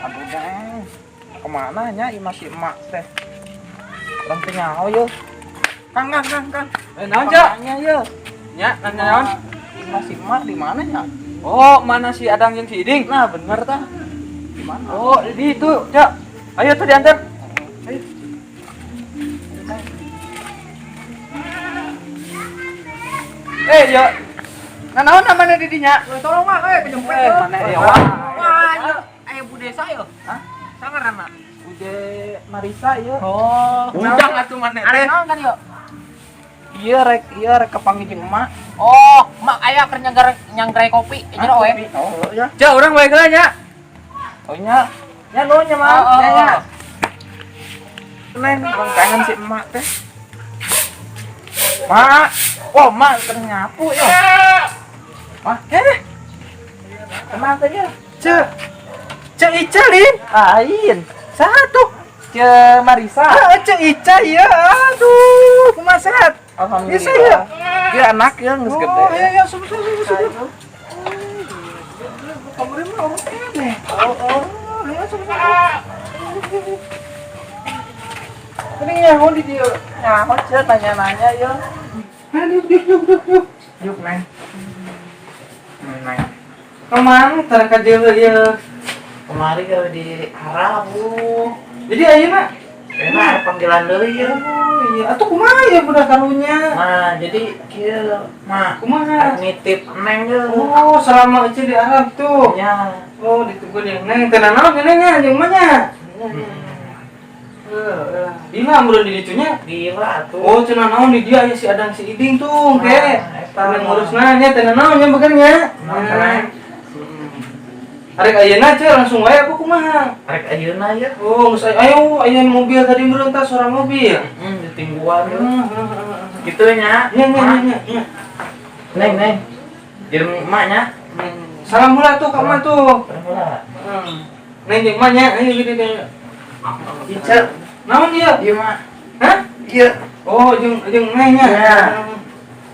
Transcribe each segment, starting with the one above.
Aduh, Neng. Kemana nya imah si emak teh? Urang teh nyaho yeuh. Kang, Kang, Kang, Kang. Eh, naon, Cak? Nanya yeuh. Nya, nanya naon? Imah si emak di mana nya? Oh, mana si Adang jeung si Iding? Nah, bener tah. Di mana? Oh, di itu, Cak. Ayo tuh diantar. Ayo. Eh, ya. Nah, naon namanya di dinya? Tolong mah, eh kejemput. Eh, mana ya? Wah. Wah, ieu aya Bu Desa yeuh. Hah? Sangaranna? Bude Marisa yeuh. Oh, undang atuh maneh Arek teh. naon kan yeuh? Iya rek, iya rek kapanggih jeung emak. Oh, mak aya keur nyanggar nyanggerai kopi jero we. Oh, ya. Cak, urang bae heula nya. Oh nya. Nya nuhun nya, Mang. Oh, oh, Nya, nya. oh. Neng, urang kangen si emak teh. Mak, oh mak keur nyapu ya. Wah, eh. Kenapa ya? Cek. Cek Ica, Lin. Lain. Satu. Ce Marisa. Ah, Cek Ica ya. Aduh, kumaha sehat? Alhamdulillah. Bisa ya? Dia anak ya geus gede. Oh, iya iya, subuh subuh subuh. Kamu mah orang kene. Oh, oh. Oh, iya subuh subuh. Ini nyaho di dia. Nyaho ce nanya-nanya ya. Nah, yuk yuk yuk yuk yuk. Yuk, Neng. Neng. Kemana tara ka dieu ieu? Kemari gawe di Arab. Jadi ayeuna Enak panggilan deui ya. Oh iya, atuh kumaha ya budak karunya? Nah, jadi kieu mah Kumaha? nitip Neng ye. Oh, selama Ece di Arab tuh. Nya. Oh, ditunggu jeung Neng. Teu nanaon jeung Neng nya, jeung mah nya. Heeh. Gila meureun di ditu nya. Gila atuh. Oh, cenah naon di dia aya si Adang si Iding tuh, ke. Nah, eta Neng ngurusna nya teu nanaon nya bener nya. Nah, Neng. Arek ayeuna ce langsung wae apa kumaha? Rek ayeuna ya. Oh, geus ayo aya mobil tadi meureun tah suara mobil. Hmm, ditingguan ya. Heeh. Gitu nya. Nya nya nya nya, nya. Neng, Neng. Jeung emak nya. Salam heula tuh ka emak tuh. Heula. Neng jeung emak nya, ayo gede deh. Ica, Naon dia? ieu mah. Hah? Ieu. Oh, jeung jeung Neng nya. Nya.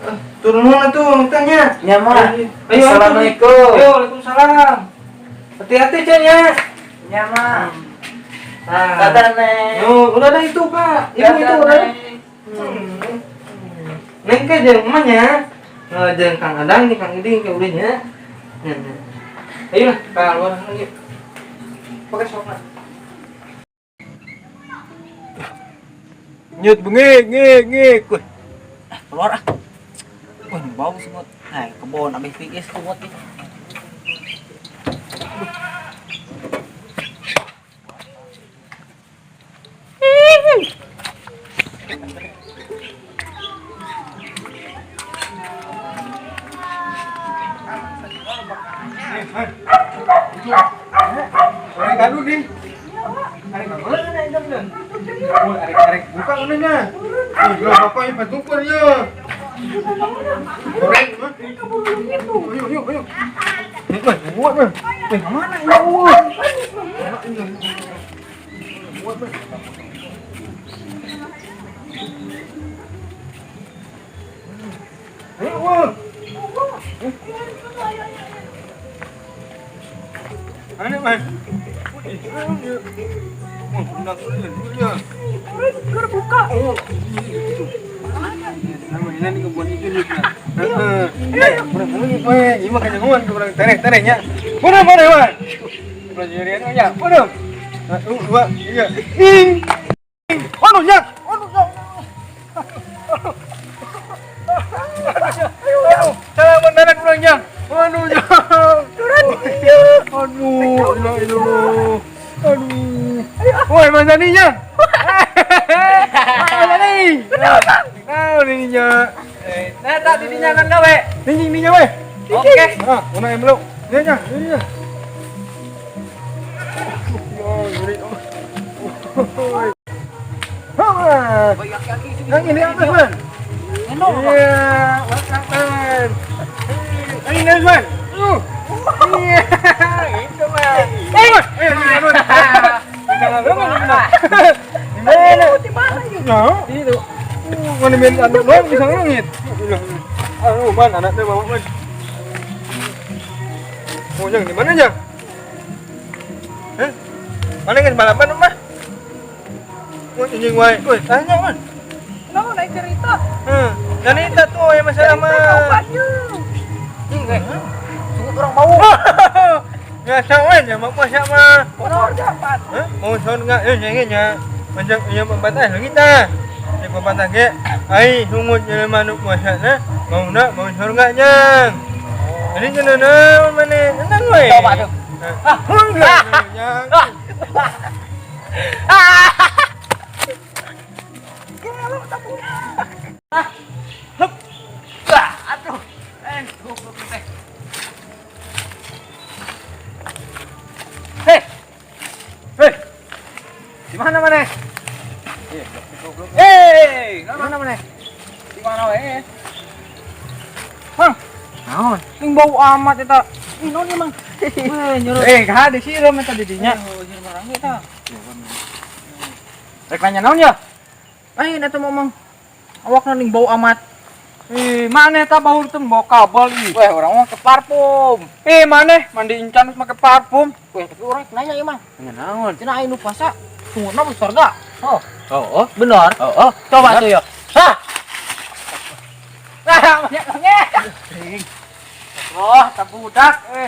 Eh, turun heula tuh tanya. Nya mah. Ayo, Assalamualaikum. Ayo, waalaikumsalam. Hati-hati Cen ya. Nya mah. Nah. Dadah, Neng. Yo, udah ada itu, Pak. Ibu itu Dadah, udah. Neng. Hmm. Neng ke jeung emak nya. Nah, jeung Kang Adang nih, Kang Iding ke udah nya. Nya, nya. Ayo lah, keluar lagi. Pakai sokna. Nyut bengek ngek ngek. Wih, Keluar ah. Wah, bau semut. Nah, kebon abis tiis semut ih. Arek gaduh ding. Arek mana itu bener? Oh, arek arek buka mana nya? Ih, gua bapak ini patukar ya. Goreng mah. Ayo ayo ayo. Nih, weh, buat weh. Weh, mana ini? Weh. Buat weh. Ayo, weh. Mana, Mas? Buka. Namanya nih kebun itu nih. Heeh. Ini mah kajangan kurang tereh-terehnya. Mana mana, Mas? Belajar ya. Mana? 1 2 3. Ing. Sani nya. Mang Sani. Naon ini nya? Nah, tak didinya kan gawe. Tinggi nya we. Oke. Ah, mana yang belum? Nya nya, ini nya. Yo, ini. Hah. Yang ini apa, Man? Iya, man. Ini, Man. Iya, itu, Man. Eh, Man. Eh, Man. Jangan lu, Man. Di mana? Di mana itu? Nah, Itu. mana main anak doang bisa ngangit. Aduh, Man, anaknya bawa, Man. Oh, Jang, di mana, Jang? Eh? Mana kan balapan, mah? Oh, anjing wae. Woi, tanya, Man. Naon naik cerita? Dan itu tuh yang masalah mah. Ing eh. Sungguh orang bau. Biasa man, ya mau puasa mah. Kotor dapat. Hah? Mau son enggak? Eh, jangan ya. Macam ya pepatah lagi ta. Ya pepatah ke. Ai sungut jelema nu puasa na, mau nak mau surga jang. Jadi cenah naon maneh? Tenang we. Coba tuh. Ah, enggak. Jang. Ah, aduh. Eh, goblok teh. Hei. Hei. Di mana maneh? Hei, di mana maneh? Di mana we? Hah? Naon? Ing bau amat eta. Ih, naon ieu, Mang? Weh, nyuruh. Eh, ka di sireum eta di dinya. Oh, nyuruh barang eta. Rek nanya naon ya? Ayo eta mau Mang. Awakna ning bau amat. Eh, maneh ta baur teh bawa kabel ih. Weh, orang mah ke parfum. Eh, maneh mandi incan terus make parfum. Weh, tapi orang nanya ieu, Mang. Nanya naon? Cenah aya nu puasa, sungutna di surga. Oh, Oh, oh. benar. Oh, oh. Coba tuh ya. Hah. Ah, banyak banget. Oh, tak budak eh.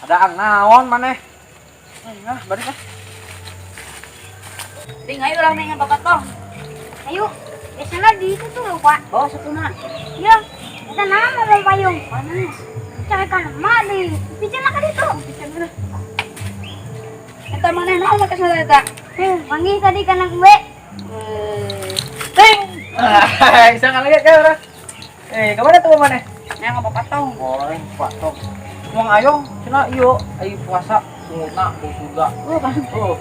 Ada ang naon maneh? Ah, balik ah. Ding, ayo orang dengan bapak tong. Ayo, biasanya di itu tuh lupa. Bawa satu mah. Ya, kita nama bang payung. Panas. Cari kan emak deh. Bicara kan itu. Bicara dulu. Eta mana naon make sana eta? Wangi tadi karena gue. Ding. Ah, bisa kali ya orang. Eh, kemana tuh maneh? Yang bapak tong. Oh, Pak Tong. Wong ayo, cenah ieu ayo puasa sungutna bau surga. Oh, kan. Oh.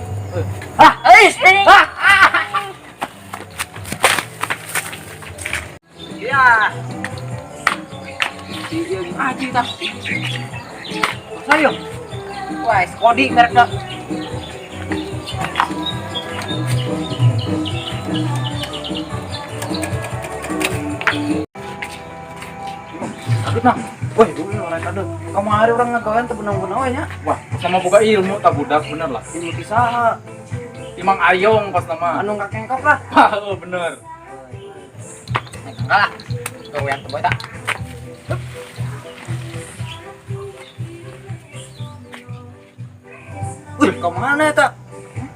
Ah, eis, ding. Ah. Ya. Iya, aji tah. Sayo. Wah, kodi merekna. Sakit nah. Woi, dulu orang kade. Kamari orang ngagawean teu benang-benang we nya. Wah, sama boga ilmu tak budak bener lah. Ilmu ti saha? Imang Ayong pas nama. Anu ngakengkok lah. Oh, bener. Enggak lah. Gawean teu boy tak. Wih, ke mana eta?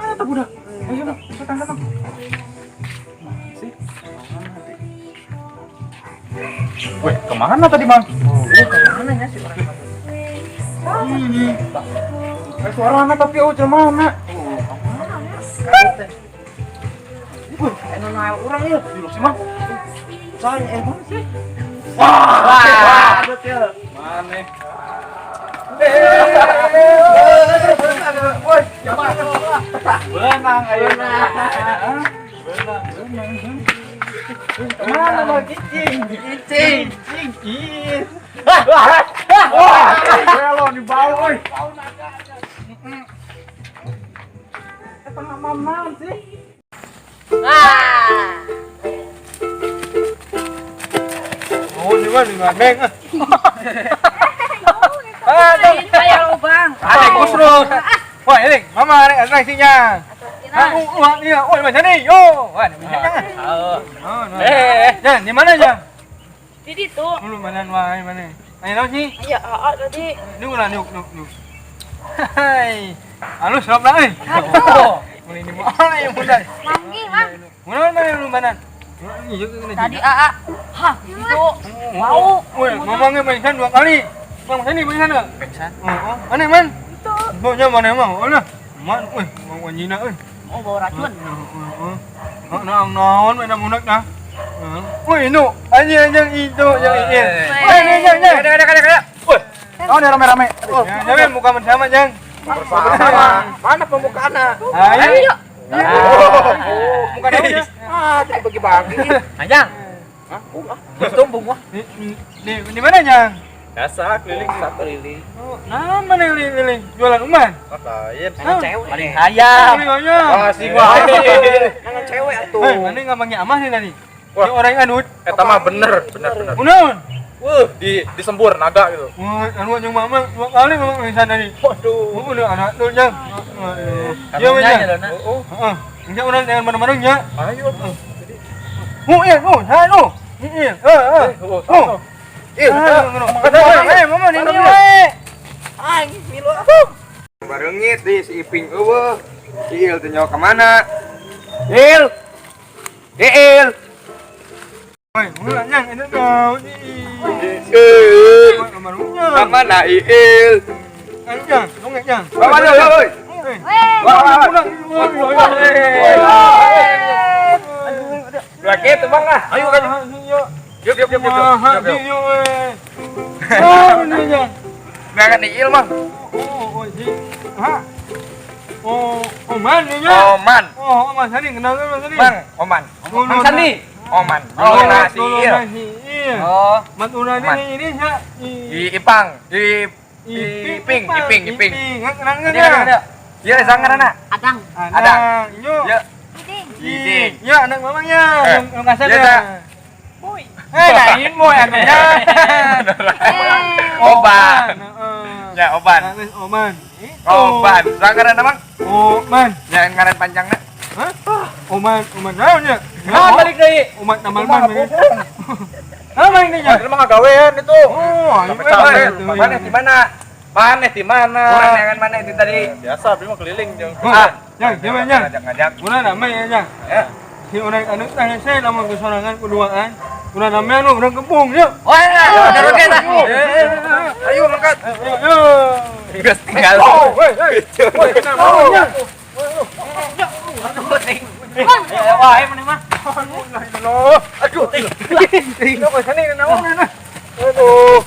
Mana tuh budak? Ayo, Bang. Datang, datang. Sih. Woi, kemana tadi, Bang? Oh, kemana ya si orang itu? Eh, suara mana tapi oh mana? Oh, kemana ya? Kaget teh. Wih, anu nael urang ieu. Di sih, Mang. Soalnya mana sih? Wah, Wah, betul. Mana? Woi, Benang, ayo. Benang, benang. Kemana mau cicing? Cicing. Cicing. Wah, belo di bawah, oi. Eh, pengamanan sih. Ah. Oh, di mana di gandeng ah. Ah, dong. Kayak lubang. Ada kusrul. Wah, ini mama ada atraksinya. Aku wah iya, oh macam ni. Yo, wah, ni jangan. Oh. Oh, no. Eh, Jangan, di mana jang? Di situ. Dulu mana wah, mana? Ayo naon sih? Iya, aa tadi. Ni ulah nyuk nyuk nyuk. Hai. Halus lop lah eh. Aduh. Mulai ni mana yang muda? Manggi, mang. Mana mana lu mana? Tadi aa. Hah, itu. Bau. Woi, mamangnya pingsan dua kali. Bang sini pingsan enggak? Pingsan. Oh, oh. Mana man? Itu. Baunya mana emang? Oh lah. Man, woi, mau anjina euy. Oh, bawa racun. Oh, naon naon mana budak dah. Woi, nu, anjing anjing itu yang ini. Woi, ini yang ini. Kada kada kada kada. Woi. Naon ya rame-rame? Jangan muka bersama, Jang. Bersama. Mana pembukaanna? Ayo. Oh, muka dia. Ah, tidak bagi-bagi. Anjang. Hah? Geus tumbung wah. Di mana, Jang? Biasa keliling. Keliling. Oh, nah, mana keliling? Jualan uman? Lain. Nangan cewek. Paling hayam. Ayam. Masih gua. Nangan cewek atuh. Eh, mana nggak manggil amah nih tadi? Ini orang anut. Eta mah bener, bener bener. Unaun. Wuh, di disembur naga gitu. Wah, anu jeung mama dua kali mama pingsan tadi. Waduh. Oh, udah anak tuh, Jang. Iya, Jang. Oh, Heeh. Enggak urang jangan bareng-bareng ya. ayo. Oh, iya, oh, saya oh. Iya, heeh. Oh. Ih, Eh, mama ini we. Aing milu atuh. Barengit di si Iping eueuh. Si Il teh nyawa ka mana? Il. Il. Woi, ulah Jang, itu kau. Il. Barunya. Ka mana Il? Ayo, Jang, dongeng, Jang. Ka mana euy? Eh. Weh. Wah, wah, wah. Woi. Lagi teu bang ah. Ayo kan. Yuk, Yuk yuk yuk yuk. Wah, Yuk, yuk. yuk, weh. Oh, ini Jang. Nah, kan Il mah. Oh, oh, si. Ha. Oh, Oman ini ya. Oman. Oh, Oman Sandi kenal kan Mas Sandi? Bang, Oman. Mang Sandi. Oman. Oh, Dulurna si Il. si Il. Oh, Matura Oman. ini ini ya. Di Ipang, di Iping, Iping, Iping. Nggak kenal kan ada ya? ada. Iya, sangaranna. Adang. Adang. Yo. Ya, Iding. Iding. Ya, anak mamangnya Eh, yang kasar iya, ya. tak? Boy. Eh, lain boy anaknya. Eh. Oban. Heeh. Ya, Oban. Nah, Oman. Itu. Oban. Sangaranna Mang? Oman. Ya, ngaran panjangna. Hah? Oman, Oman naon ya? Ah, balik deui. Oman tamal man. Hah, main ini ya? Ini mah ngagawean itu. Oh, ayo Capek-capek. Mana di mana? Mana di mana? Urang neangan mana itu tadi? Biasa, beli mah keliling jeung. Ah, yang, siapa yang? Ngajak-ngajak. Ulah ramai ya, yang. Ya. Si orang anu tah hese lamun kesorangan kuduaan. Ulah ramai anu urang kepung yuk. Wah, bener oke tah. Ayo mangkat. Ayo, ayo. Geus tinggal. Woi, woi. Woi, kenapa ya? Wah, ayo mana mah. Aduh. Aduh. Kok sani naon na? Aduh.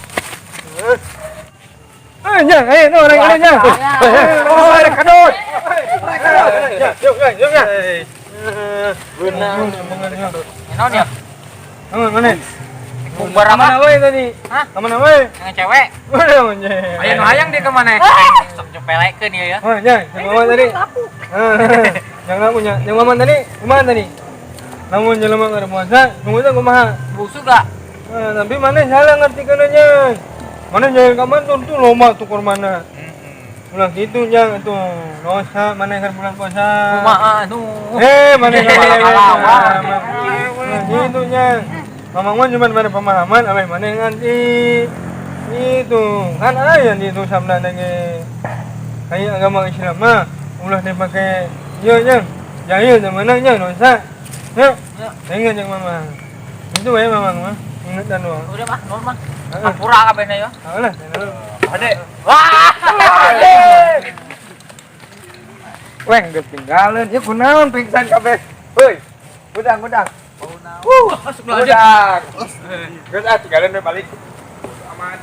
Eh, yang, ayo no orang anu yang. Oh, ada kadut. Ya, yuk, yuk, yuk, ya. Beunang. Naon ya? Mana, mana? Bumbar apa? Mana we tadi? Hah? Mana we? Yang cewek. Mana we? Ayo nu hayang dia ke mana? Sok nyepelekeun ieu ya. Oh, yang, yang mama tadi. Yang kamu punya, yang mama tadi, kumaha tadi? Namun jelema keur puasa, tunggu teh kumaha? Busuk gak? Eh, tapi mana salah ngerti nya. Mana jangan kaman tuh tuh loma tuh mana. Ulah gitu jang tuh. Dosa mana keur bulan puasa. Kumaha anu. Eh, mana Alah, Nah, gitu jang. Mamang mah cuma pada pemahaman, ameh mana nganti. Itu kan aya di itu sabda ge. Kayak agama Islam mah ulah dipakai ieu jang. Jahil teh meunang jang dosa. Ya. Ingat jang mama. Itu we mamang mah. Ingat dan doang. Udah mah, nuhun mah. Heeh. Hampura kabehna ya. Alah, Ade. Wah. Weng geus tinggalin. Ieu kunaon pingsan kabeh. Heuy. Udang, udang. Masuk aja. Udang. Geus ah tinggalin we balik. Aman.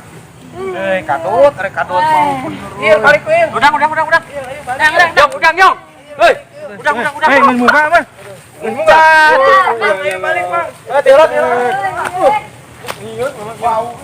Eh, kadut, arek kadut. Il, balik we. Udang, udang, udang, udang. Udang, udang, udang, udang, yong. Hei, udang, udang, udang. Hei, main muka mah. Main muka. Ayo balik, Bang. Eh, tiup, tiup. Iya, mama. Wow.